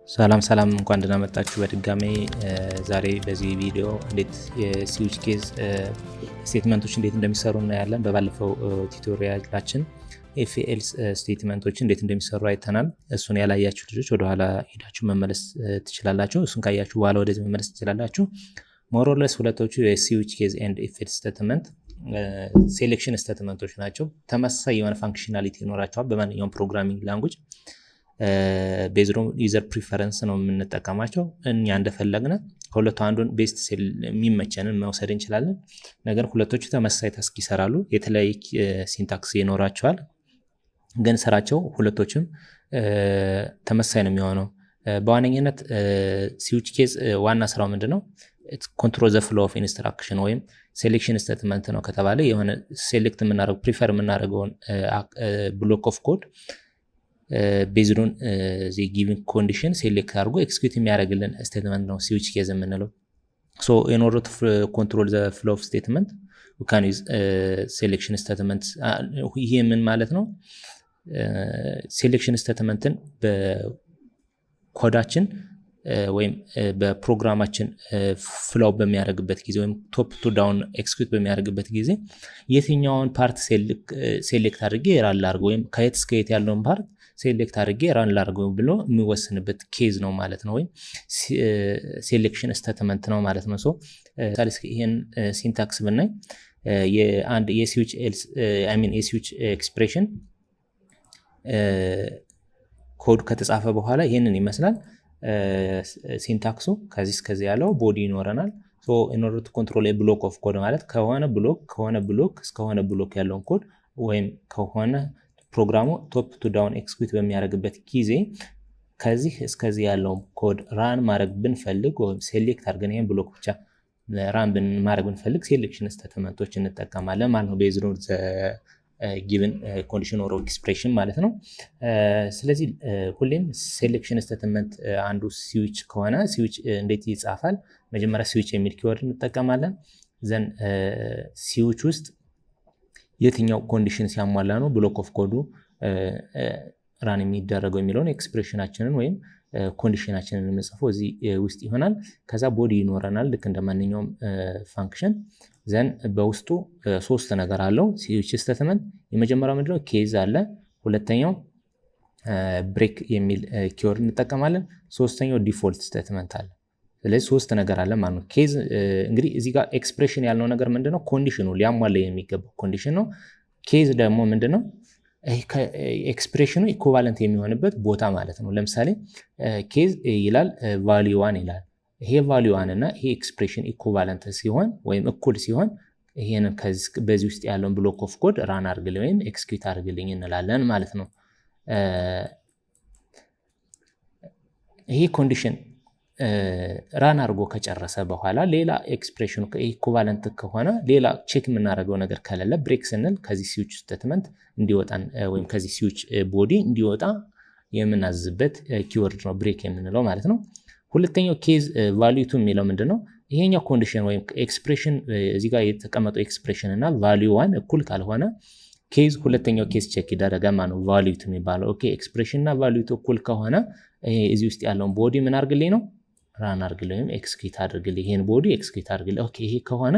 ሰላም ሰላም፣ እንኳን ደህና መጣችሁ በድጋሜ። ዛሬ በዚህ ቪዲዮ እንዴት የ switch case statement ኦች እንዴት እንደሚሰሩ እናያለን። በባለፈው tutorial ኣችን if else statement ኦች እንዴት እንደሚሰሩ አይተናል። እሱን ያላያችሁ ልጆች ወደኋላ ሄዳችሁ መመለስ ትችላላችሁ። እሱን ካያችሁ በኋላ ወደዚህ መመለስ ትችላላችሁ። More or less ሁለቶቹ የ switch case and if else statement selection statement ኦች ናቸው። ተመሳሳይ የሆነ functionality ይኖራቸዋል። በማንኛውም programming language based on user preference ነው የምንጠቀማቸው። እኛ እንደፈለግነ ከሁለቱ አንዱን best የሚመቸንን መውሰድ እንችላለን። ነገር ሁለቶቹ ተመሳሳይ task ይሰራሉ። የተለያየ syntax ይኖራቸዋል፣ ግን ስራቸው ሁለቶችም ተመሳሳይ ነው የሚሆነው። በዋነኝነት switch case ዋና ስራው ምንድን ነው? Control the flow of instruction ወይም selection statement ነው ከተባለ የሆነ select የምናደርገው፣ prefer የምናደርገውን block of code based on the given condition select አድርጎ execute የሚያደርግልን statement ነው switch case የምንለው። So in order to control the flow of statement, we can use selection statement። ይሄ ምን ማለት ነው? Selection statement ን በኮዳችን ወይም በፕሮግራማችን flow በሚያደርግበት ጊዜ ወይም top to down execute በሚያደርግበት ጊዜ የትኛውን part select አድርጌ run ላድርገው ወይም ከየት እስከ የት ያለውን part select አድርጌ run ላድርገው ብሎ የሚወስንበት case ነው ማለት ነው፣ ወይም selection statement ነው ማለት ነው። So ይህን syntax ብናይ የአንድ የ switch else, I mean የ switch expression code ከተጻፈ በኋላ ይህንን ይመስላል። Syntax ኡ ከዚህ እስከዚህ ያለው body ይኖረናል። In order to control block of code ማለት ከሆነ block እስከሆነ block ያለውን ኮድ ወይም ከሆነ ፕሮግራሙ top to down execute በሚያደርግበት ጊዜ ከዚህ እስከዚህ ያለውን code run ማድረግ ብንፈልግ ወይም select አድርገን ይሄን block ብቻ run ማድረግ ብንፈልግ selection statement ኦች እንጠቀማለን ማለት ነው። Based on given condition or expression ማለት ነው። ስለዚህ ሁሌም selection statement አንዱ switch ከሆነ switch እንዴት ይጻፋል? መጀመሪያ switch የሚል keyword እንጠቀማለን። Then switch ውስጥ የትኛው condition ሲያሟላ ነው block of code ኡ run የሚደረገው የሚለውን expression ኣችንን ወይም condition ኣችንን የምንጽፈው እዚህ ውስጥ ይሆናል። ከዛ body ይኖረናል ልክ እንደ ማንኛውም function። Then በውስጡ ሶስት ነገር አለው switch statement። የመጀመሪያው ምንድነው? Case አለ። ሁለተኛው break የሚል keyword እንጠቀማለን። ሶስተኛው default statement አለ። ስለዚህ ሶስት ነገር አለ ማለት ነው። Case እንግዲህ እዚህ ጋር expression ያልነው ነገር ምንድነው? Condition ኑ ሊያሟላ የሚገባው condition ነው። Case ደግሞ ምንድነው? Expression ኑ equivalent የሚሆንበት ቦታ ማለት ነው። ለምሳሌ case ይላል፣ value one ይላል። ይሄ value one እና ይሄ expression equivalent ሲሆን ወይም እኩል ሲሆን ይሄንን በዚህ ውስጥ ያለውን block of code run አድርግልኝ ወይም execute አድርግልኝ እንላለን ማለት ነው። ይሄ condition run አድርጎ ከጨረሰ በኋላ ሌላ expression ኑ equivalent ከሆነ ሌላ check የምናደርገው ነገር ከሌለ break ስንል ከዚህ switch statement እንዲወጣን ወይም ከዚህ switch body እንዲወጣ የምናዝበት keyword ነው break የምንለው ማለት ነው። ሁለተኛው case value two የሚለው ምንድን ነው? ይሄኛው condition ወይም expression፣ እዚህ ጋር የተቀመጠው expression እና value one እኩል ካልሆነ case ሁለተኛው case check ይደረጋል ማለት ነው። Value two የሚባለው okay፣ expression እና value two እኩል ከሆነ እዚህ ውስጥ ያለውን body ምን አድርግልኝ ነው? Run አድርግልኝ ወይም execute አድርግልኝ፣ ይሄን body execute አድርግልኝ። Okay፣ ይሄ ከሆነ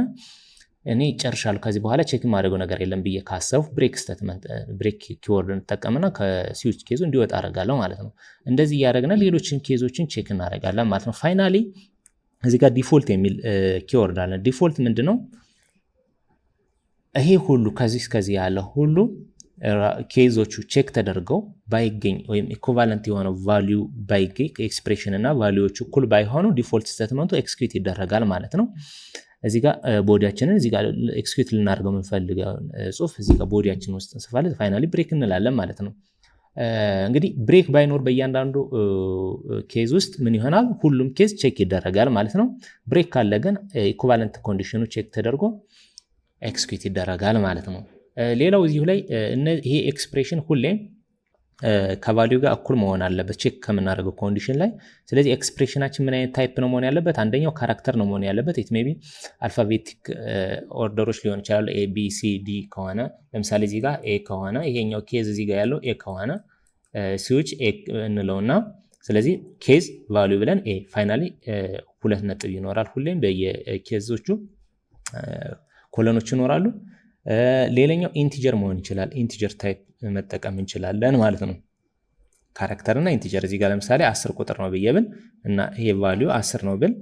እኔ ጨርሻለሁ፣ ከዚህ በኋላ check የማደርገው ነገር የለም ብዬ ካሰብኩ break statement፣ break keyword እንጠቀምና ከ switch case ኡ እንዲወጣ አደርጋለሁ ማለት ነው። እንደዚህ እያደረግን ሌሎችን case ኦችን check እናደርጋለን ማለት ነው። Finally እዚህ ጋር default የሚል keyword አለ። Default ምንድን ነው? ይሄ ሁሉ ከዚህ እስከዚህ ያለ ሁሉ case ኦቹ check ተደርገው ባይገኝ ወይም equivalent የሆነው value ባይገኝ፣ expression እና value ዎቹ እኩል ባይሆኑ default statement ኡ execute ይደረጋል ማለት ነው። እዚህ ጋር body ያችንን፣ እዚህ ጋር execute ልናደርገው የምንፈልገው ጽሁፍ እዚህ ጋር body ያችን ውስጥ እንጽፋለን። Finally break እንላለን ማለት ነው። እንግዲህ break ባይኖር በእያንዳንዱ case ውስጥ ምን ይሆናል? ሁሉም case check ይደረጋል ማለት ነው። Break ካለ ግን equivalent condition ኑ check ተደርጎ execute ይደረጋል ማለት ነው። ሌላው እዚሁ ላይ ይሄ expression ሁሌም ከ value ጋር እኩል መሆን አለበት check ከምናደርገው condition ላይ። ስለዚህ expression ኣችን ምን አይነት type ነው መሆን ያለበት? አንደኛው character ነው መሆን ያለበት። It may be alphabetic order ኦች ሊሆን ይችላሉ። A, B, C, D ከሆነ፣ ለምሳሌ እዚህ ጋር A ከሆነ፣ ይሄኛው case እዚህ ጋር ያለው A ከሆነ switch A እንለውና ስለዚህ case value ብለን a፣ finally ሁለት ነጥብ ይኖራል። ሁሌም በየ case ኦቹ colon ኦች ይኖራሉ። ሌላኛው integer መሆን ይችላል። Integer type መጠቀም እንችላለን ማለት ነው። Character እና integer። እዚህ ጋር ለምሳሌ 10 ቁጥር ነው ብዬ ብል እና ይሄ value 10 ነው ብል፣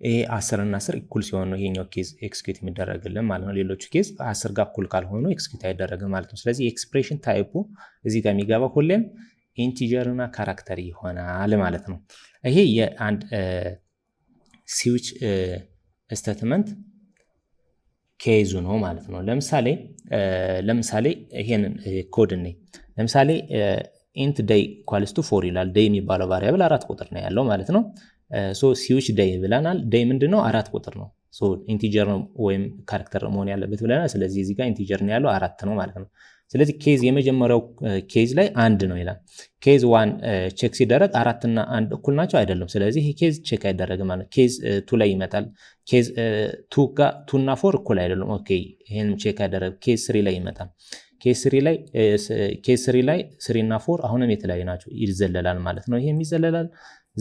ይሄ 10 እና 10 እኩል ሲሆን ነው ይሄኛው case execute የሚደረግልን ማለት ነው። ሌሎቹ case 10 ጋር እኩል ካልሆኑ execute አይደረግም ማለት ነው። ስለዚህ expression type ኡ እዚህ ጋር የሚገባው ሁሌም integer እና character ይሆናል ማለት ነው። ይሄ የአንድ switch statement case ኡ ነው ማለት ነው። ለምሳሌ ይሄንን ኮድ እኔ ለምሳሌ int day equals to 4 ይላል። Day የሚባለው variable አራት ቁጥር ነው ያለው ማለት ነው። So switch day ብለናል። Day ምንድነው? አራት ቁጥር ነው። So integer ነው ወይም character መሆን ያለበት ብለናል። ስለዚህ እዚህ ጋር integer ነው ያለው፣ አራት ነው ማለት ነው። ስለዚህ case የመጀመሪያው case ላይ አንድ ነው ይላል። Case one check ሲደረግ አራትና አንድ እኩል ናቸው? አይደለም። ስለዚህ ይሄ case check አይደረግም ማለት ነው። Case two ላይ ይመጣል። Case two ጋር two እና four እኩል አይደሉም። Okay፣ ይሄንም check አይደረግም። Case three ላይ ይመጣል። Case three ላይ three እና four አሁንም የተለያዩ ናቸው፣ ይዘለላል ማለት ነው። ይሄም ይዘለላል።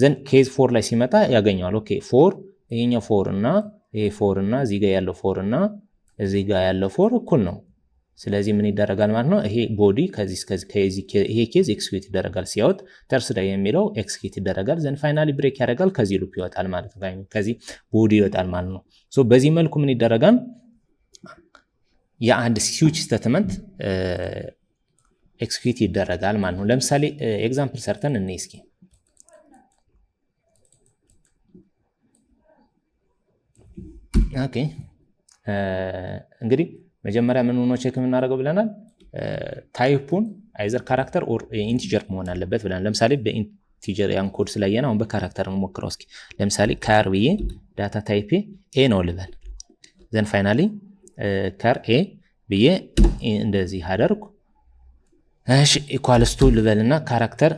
Then case four ላይ ሲመጣ ያገኘዋል። Okay፣ four፣ ይሄኛው four እና ይሄ four እና እዚህ ጋር ያለው four እና እዚህ ጋር ያለው four እኩል ነው። ስለዚህ ምን ይደረጋል ማለት ነው? ይሄ body ከዚህ እስከዚህ ይሄ case execute ይደረጋል። Cout Thursday የሚለው execute ይደረጋል። Then finally break ያደርጋል። ከዚህ loop ይወጣል ማለት ነው። ከዚህ body ይወጣል ማለት ነው። So በዚህ መልኩ ምን ይደረጋል? የአንድ switch statement execute ይደረጋል ማለት ነው። ለምሳሌ example ሰርተን እንይ እስኪ። Okay፣ እንግዲህ መጀመሪያ ምን ሆኖ check የምናደርገው ብለናል? Type ኡን either character or integer መሆን አለበት ብለናል። ለምሳሌ በ integer ያን ኮድ ስላየን አሁን በ character እንሞክረው እስኪ። ለምሳሌ char ብዬ data type ኤ a ነው ልበል። Then finally char a ብዬ እንደዚህ አደርጉ። እሺ፣ equals to ልበልና character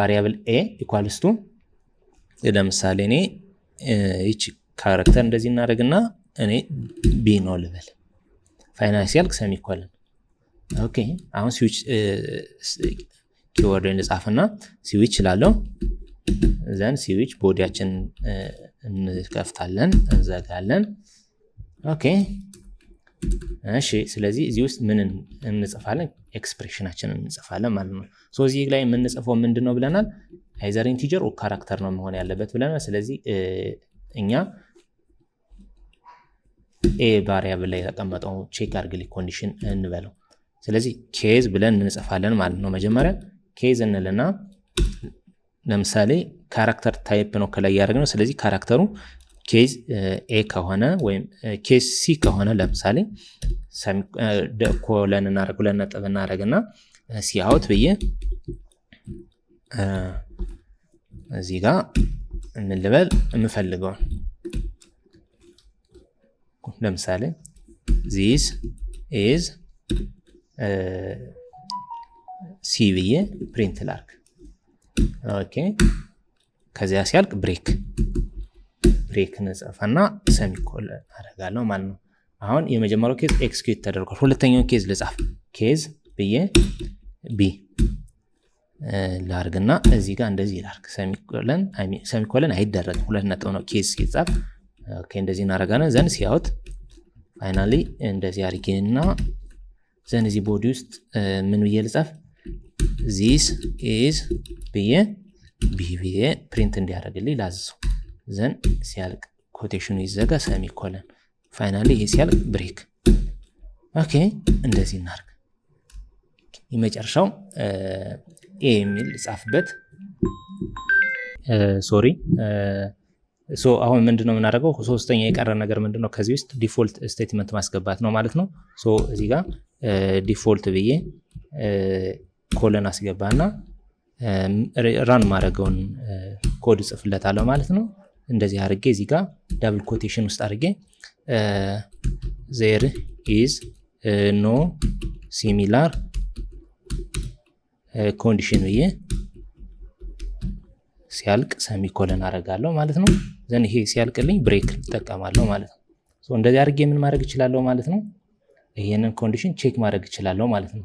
variable a equals to ለምሳሌ እኔ ይቺ character እንደዚህ እናደርግና እኔ b ነው ልበል። Final ሲያልቅ semicolon። Okay፣ አሁን switch keyword እንጻፍና switch እላለሁ። Then switch body ያችን እንከፍታለን፣ እንዘጋለን። Okay፣ እሺ። ስለዚህ እዚህ ውስጥ ምን እንጽፋለን? Expression ኣችንን እንጽፋለን ማለት ነው። So እዚህ ላይ የምንጽፈው ምንድን ነው ብለናል? Either integer or character ነው መሆን ያለበት ብለናል። ስለዚህ እኛ a variable ላይ የተቀመጠው check አድርግልኝ condition እንበለው። ስለዚህ case ብለን እንጽፋለን ማለት ነው። መጀመሪያ case እንልና ለምሳሌ character type ነው ከላይ ያደረግነው። ስለዚህ character ኡ case a ከሆነ ወይም case c ከሆነ ለምሳሌ colon እናደርግ፣ ሁለት ነጥብ እናደርግና cout ብዬ እዚህ ጋር ምን ልበል? የምፈልገውን ለምሳሌ this is c ብዬ print ላርግ። Okay፣ ከዚያ ሲያልቅ break እንጽፈና semicolon አደርጋለሁ ማለት ነው። አሁን የመጀመሪያው case execute ተደርጓል። ሁለተኛውን case ልጻፍ። Case ብዬ b ላርግና እዚህ ጋር እንደዚህ ላርግ። Semicolon አይደረግም፣ ሁለት ነጥብ ነው case ሲጻፍ። Okay፣ እንደዚህ እናደርጋለን። Then cout finally እንደዚህ አድርጌና then እዚህ body ውስጥ ምን ብዬ ልጻፍ? This is ብዬ b ብዬ print እንዲያደርግልኝ ላዝዘው። Then ሲያልቅ quotation ኑ ይዘጋ፣ semicolon፣ finally ይሄ ሲያልቅ break። Okay፣ እንደዚህ እናርግ። የመጨረሻው a የሚል ጻፍበት። Sorry፣ so አሁን ምንድነው የምናደርገው? ሶስተኛ የቀረ ነገር ምንድነው? ከዚህ ውስጥ default statement ማስገባት ነው ማለት ነው። So እዚህ ጋር default ብዬ colon አስገባና run ማድረገውን ኮድ ጽፍለታለሁ ማለት ነው። እንደዚህ አድርጌ እዚህ ጋር double quotation ውስጥ አድርጌ there is no similar condition ብዬ ሲያልቅ semicolon አደርጋለሁ ማለት ነው። Then ይሄ ሲያልቅልኝ break እጠቀማለሁ ማለት ነው። እንደዚህ አድርጌ ምን ማድረግ እችላለሁ ማለት ነው? ይሄንን condition check ማድረግ እችላለሁ ማለት ነው።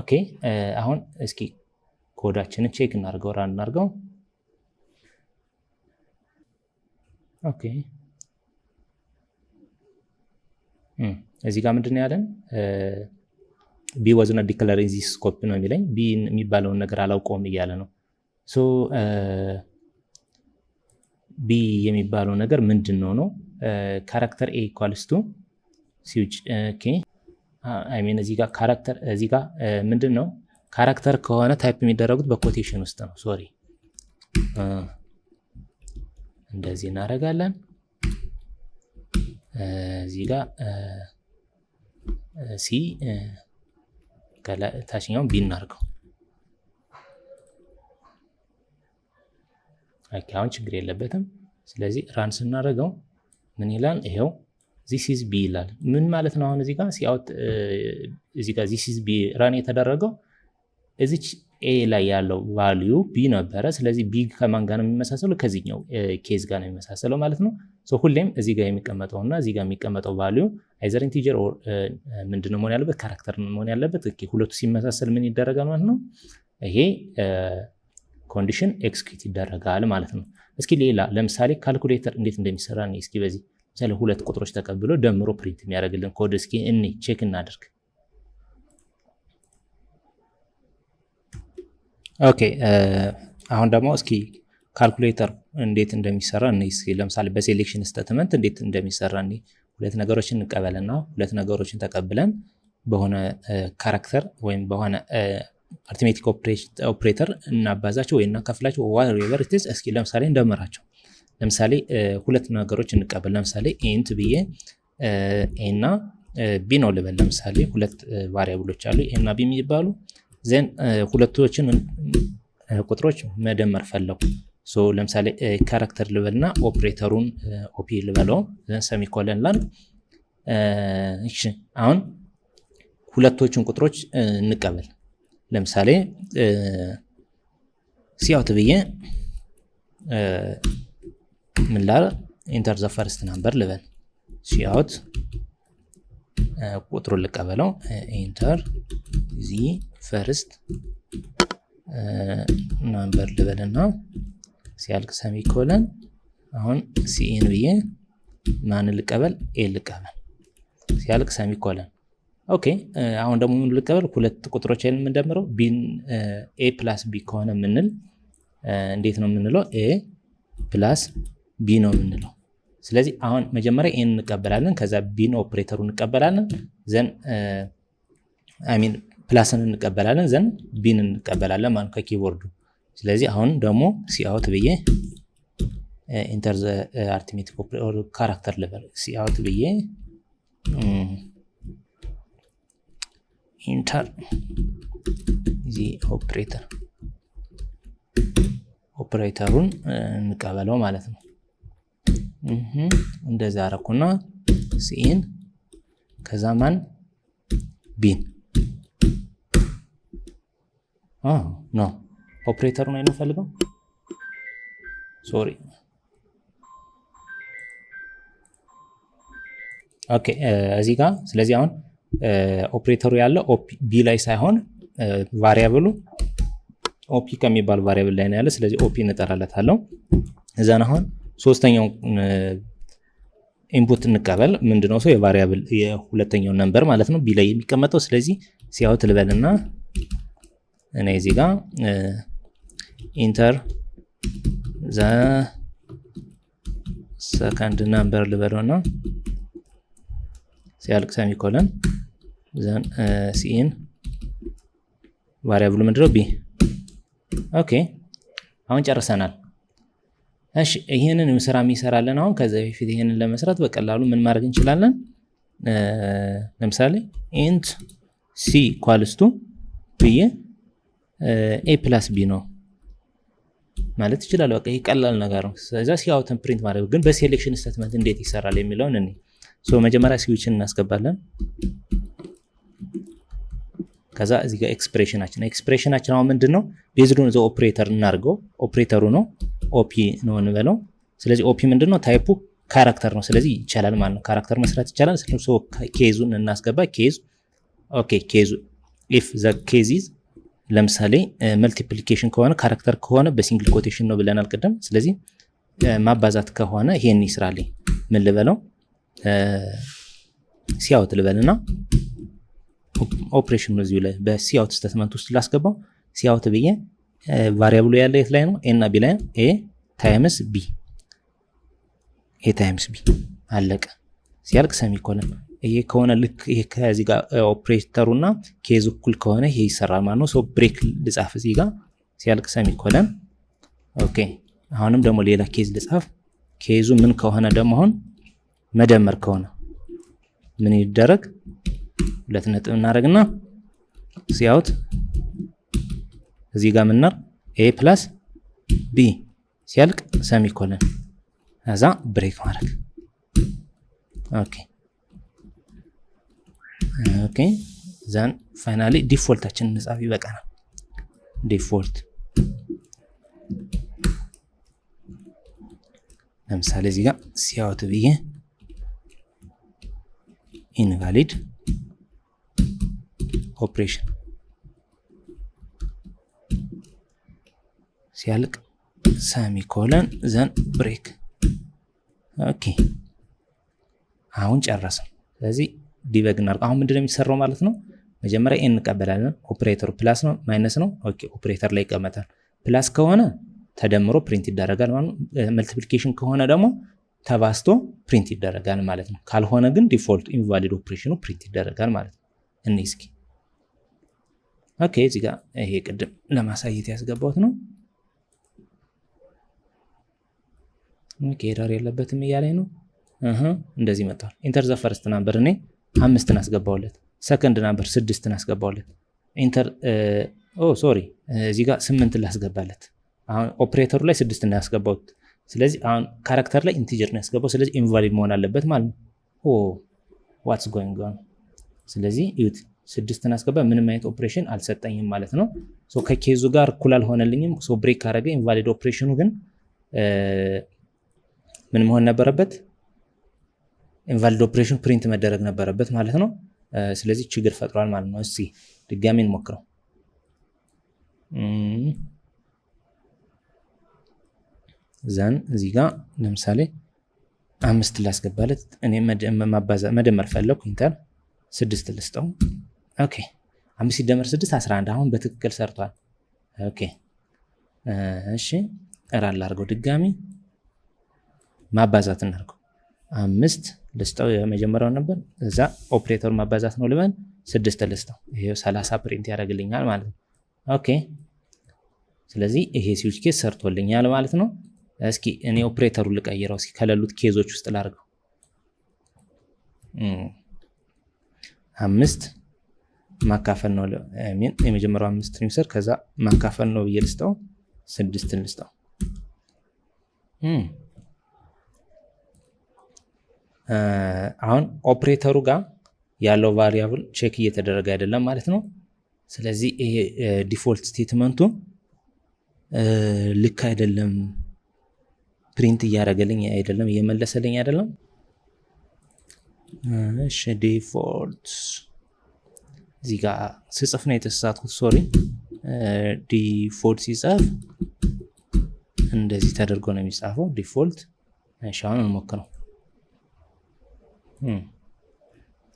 Okay፣ አሁን እስኪ code ኣችንን check እናድርገው፣ run እናድርገው። Okay፣ እዚህ ጋር ምንድን ነው ያለን? B was not declared in this scope ነው የሚለኝ። B የሚባለውን ነገር አላውቀውም እያለ ነው። So B የሚባለው ነገር ምንድን ነው ነው? Character a equals to switch, okay, I mean እዚህ ጋር character፣ እዚህ ጋር ምንድን ነው? Character ከሆነ type የሚደረጉት በ quotation ውስጥ ነው። Sorry፣ እንደዚህ እናደርጋለን። እዚህ ጋር C፣ ታችኛውን B እናድርገው። አሁን ችግር የለበትም። ስለዚህ run ስናደርገው ምን ይላል? ይሄው "this is B" ይላል። ምን ማለት ነው? አሁን እዚህ ጋር cout፣ እዚህ ጋር "this is B" run የተደረገው እዚች a ላይ ያለው value B ነበረ። ስለዚህ B ከማን ጋር ነው የሚመሳሰለው? ከዚህኛው case ጋር ነው የሚመሳሰለው ማለት ነው። ሁሌም እዚህ ጋር የሚቀመጠው እና እዚህ ጋር የሚቀመጠው value either integer or ምንድነው መሆን ያለበት? Character መሆን ያለበት። ሁለቱ ሲመሳሰል ምን ይደረጋል ማለት ነው? ይሄ condition execute ይደረጋል ማለት ነው። እስኪ ሌላ ለምሳሌ ካልኩሌተር እንዴት እንደሚሰራ እስኪ በዚህ ለምሳሌ ሁለት ቁጥሮች ተቀብሎ ደምሮ print የሚያደርግልን ኮድ እስኪ እኔ check እናድርግ። Okay፣ አሁን ደግሞ እስኪ ካልኩሌተር እንዴት እንደሚሰራ እስኪ ለምሳሌ በ selection statement እንዴት እንደሚሰራ እኔ ሁለት ነገሮችን እንቀበልና ሁለት ነገሮችን ተቀብለን በሆነ character ወይም በሆነ arithmetic ኦፕሬተር እናባዛቸው ወይ እናካፍላቸው፣ whatever it is። እስኪ ለምሳሌ እንደምራቸው። ለምሳሌ ሁለት ነገሮች እንቀበል። ለምሳሌ int ብዬ a እና b ነው ልበል። ለምሳሌ ሁለት variable ኦች አሉ፣ a እና b የሚባሉ። Then ሁለቶችን ቁጥሮች መደመር ፈለጉ። ለምሳሌ character ልበልና operator ኡን op ልበለው፣ then semicolon ላል። እሺ፣ አሁን ሁለቶችን ቁጥሮች እንቀበል። ለምሳሌ cout ብዬ ምን ላል? "Enter the first number" ልበል። Cout ቁጥሩን ልቀበለው፣ "Enter the first number" ልበልና ሲያልቅ semicolon። አሁን cin ብዬ ማን ልቀበል? A ልቀበል። ሲያልቅ semicolon። Okay፣ አሁን ደግሞ ምን ልቀበል? ሁለት ቁጥሮች የምንደምረው b ን a plus b ከሆነ የምንል እንዴት ነው የምንለው? A plus b ነው የምንለው። ስለዚህ አሁን መጀመሪያ a ን እንቀበላለን፣ ከዛ b ን operator ኡ እንቀበላለን፣ then I mean plus ን እንቀበላለን፣ then b ን እንቀበላለን ማለት ከ keyboard ኡ። ስለዚህ አሁን ደግሞ cout ብዬ "Enter the arithmetic character" ልበል። Cout ብዬ "Enter the operator"፣ operator ኡን እንቀበለው ማለት ነው። እንደዛ አረኩና cin፣ ከዛ ማን? B ን no፣ operator ኡ ነው የምፈልገው። Sorry, okay፣ እዚህ ጋር ስለዚህ አሁን ኦፕሬተሩ ያለው b ላይ ሳይሆን variable ኡ op ከሚባል variable ላይ ነው ያለ። ስለዚህ op እንጠራለታለሁ። እዛን አሁን ሶስተኛው input እንቀበል። ምንድነው ሰው የ variable የሁለተኛው number ማለት ነው b ላይ የሚቀመጠው። ስለዚህ cout ልበልና እኔ እዚህ ጋር "Enter the second number" ልበለውና ሲያልቅ semicolon፣ then cin variable ኡ ምንድነው? B። Okay፣ አሁን ጨርሰናል። እሺ፣ ይህንን ስራ የሚሰራልን አሁን ከዚ በፊት ይህንን ለመስራት በቀላሉ ምን ማድረግ እንችላለን? ለምሳሌ int c equals to ብዬ a plus b ነው ማለት ይችላል። በቃ ይህ ቀላል ነገር ነው። ስለዚ cout ን print ማድረግ ግን በ selection statement እንዴት ይሰራል የሚለውን እኔ መጀመሪያ ስዊችን እናስገባለን። ከዛ እዚህ ጋር expression ኣችን አሁን ምንድን ነው? Based on the operator እናድርገው። ኦፕሬተሩ ነው op ነው እንበለው። ስለዚህ op ምንድን ነው? Type ኡ character ነው። ስለዚህ ይቻላል ማለት ነው። Character መስራት ይቻላል። Case ኡን እናስገባ። Case, okay፣ case ኡ if the case is ለምሳሌ multiplication ከሆነ፣ character ከሆነ በ single quotation ነው ብለናል ቅድም። ስለዚህ ማባዛት ከሆነ ይሄን ይስራልኝ። ምን ልበለው? Cout ልበልና ኦፕሬሽኑ እዚሁ ላይ በ cout statement ውስጥ ላስገባው። Cout ብዬ variable ኡ ያለ የት ላይ ነው? A እና B ላይ ነው። A times B፣ A times B፣ አለቀ። ሲያልቅ semicolon። ይሄ ከሆነ ልክ ይሄ ከዚህ ጋር ኦፕሬተሩ እና case እኩል ከሆነ ይሄ ይሰራል ማለት ነው። So break ልጻፍ እዚህ ጋር፣ ሲያልቅ semicolon። Okay፣ አሁንም ደግሞ ሌላ case ልጻፍ። Case ኡ ምን ከሆነ ደግሞ፣ አሁን መደመር ከሆነ ምን ይደረግ? ሁለት ነጥብ እናደርግና cout እዚህ ጋር ምናር A plus B፣ ሲያልቅ semicolon፣ ከዛ break ማድረግ። Okay፣ then finally default ኣችንን እንጻፍ፣ ይበቃናል። Default ለምሳሌ እዚህ ጋር cout ብዬ invalid operation፣ ሲያልቅ semicolon፣ then break። Okay፣ አሁን ጨረስን። ስለዚህ debug እናድርግ። አሁን ምንድነው የሚሰራው ማለት ነው? መጀመሪያ A እንቀበላለን። Operator ኡ plus ነው minus ነው? Okay፣ operator ላይ ይቀመጣል። Plus ከሆነ ተደምሮ print ይደረጋል ማለት ነው። Multiplication ከሆነ ደግሞ ተባዝቶ print ይደረጋል ማለት ነው። ካልሆነ ግን default invalid operation ኑ print ይደረጋል ማለት ነው። እኔ እስኪ okay፣ እዚህ ጋር ይሄ ቅድም ለማሳየት ያስገባሁት ነው። Okay፣ error የለበትም እያለኝ ነው። እንደዚህ መጥቷል። Enter the first number፣ እኔ አምስትን አስገባሁለት። Second number ስድስትን አስገባሁለት። Enter፣ oh sorry፣ እዚህ ጋር ስምንትን ላስገባለት። አሁን ኦፕሬተሩ ላይ ስድስት ነው ያስገባሁት። ስለዚህ አሁን character ላይ integer ነው ያስገባው። ስለዚህ invalid መሆን አለበት ማለት ነው። Oh፣ what's going on? ስለዚህ እዩት፣ ስድስትን አስገባ፣ ምንም አይነት ኦፕሬሽን አልሰጠኝም ማለት ነው። So ከ case ኡ ጋር እኩል አልሆነልኝም። So break ካረገ invalid operation ኑ ግን ምን መሆን ነበረበት? Invalid operation print መደረግ ነበረበት ማለት ነው። ስለዚህ ችግር ፈጥሯል ማለት ነው። እስኪ ድጋሚ እንሞክረው። Then እዚህ ጋር ለምሳሌ አምስት ላስገባለት፣ እኔ መደመር ፈለኩ፣ enter፣ ስድስት ልስጠው። Okay፣ አምስት ሲደመር ስድስት 11። አሁን በትክክል ሰርቷል። Okay፣ እሺ፣ run ላድርገው ድጋሚ፣ ማባዛት እናድርገው። አምስት ልስጠው የመጀመሪያው ነበር፣ እዛ ኦፕሬተሩ ማባዛት ነው ልበል፣ ስድስት ልስጠው፣ ይሄው 30 print ያደርግልኛል ማለት ነው። Okay፣ ስለዚህ ይሄ switch case ሰርቶልኛል ማለት ነው። እስኪ እኔ ኦፕሬተሩ ልቀይረው፣ እስኪ ከሌሉት case ኦች ውስጥ ላድርገው። አምስት ማካፈል ነው፣ የመጀመሪያው አምስት ይውሰድ፣ ከዛ ማካፈል ነው ብዬ ልስጠው፣ ስድስትን ልስጠው። አሁን ኦፕሬተሩ ጋር ያለው variable check እየተደረገ አይደለም ማለት ነው። ስለዚህ ይሄ default statement ኡ ልክ አይደለም፣ print እያደረገልኝ አይደለም፣ እየመለሰልኝ አይደለም። እሺ፣ default እዚህ ጋር ስጽፍ ነው የተሳሳትኩት፣ sorry። Default ሲጻፍ እንደዚህ ተደርጎ ነው የሚጻፈው default። እሺ፣ አሁን እንሞክረው።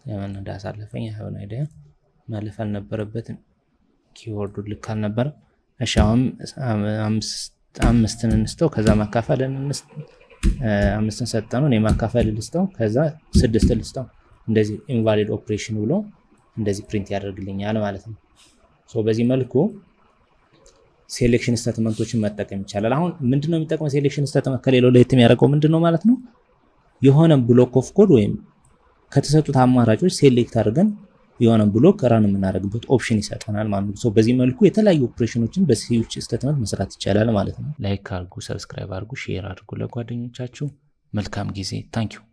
ለምን እንዳሳለፈኝ አይሆን idea፣ ማለፍ አልነበረበትም። Keyword ኡ ልክ አልነበረም። እሺ፣ አሁን አምስትን እንስጠው፣ ከዛ ማካፈል አምስትን ሰጠነው፣ እኔ ማካፈል ልስጠው፣ ከዛ ስድስት ልስጠው። እንደዚህ invalid ኦፕሬሽን ብሎ እንደዚህ print ያደርግልኛል ማለት ነው። So በዚህ መልኩ selection statement ኦችን መጠቀም ይቻላል። አሁን ምንድነው የሚጠቅመው selection statement፣ ከሌላው ለየት የሚያደርገው ምንድነው ማለት ነው? የሆነ block of code ወይም ከተሰጡት አማራጮች select አድርገን የሆነ block run የምናደርግበት option ይሰጠናል ማለት ነው። So በዚህ መልኩ የተለያዩ operation ኖችን በ switch statement መስራት ይቻላል ማለት ነው። Like አድርጉ፣ subscribe አድርጉ፣ share አድርጉ ለጓደኞቻችሁ። መልካም ጊዜ። Thank you።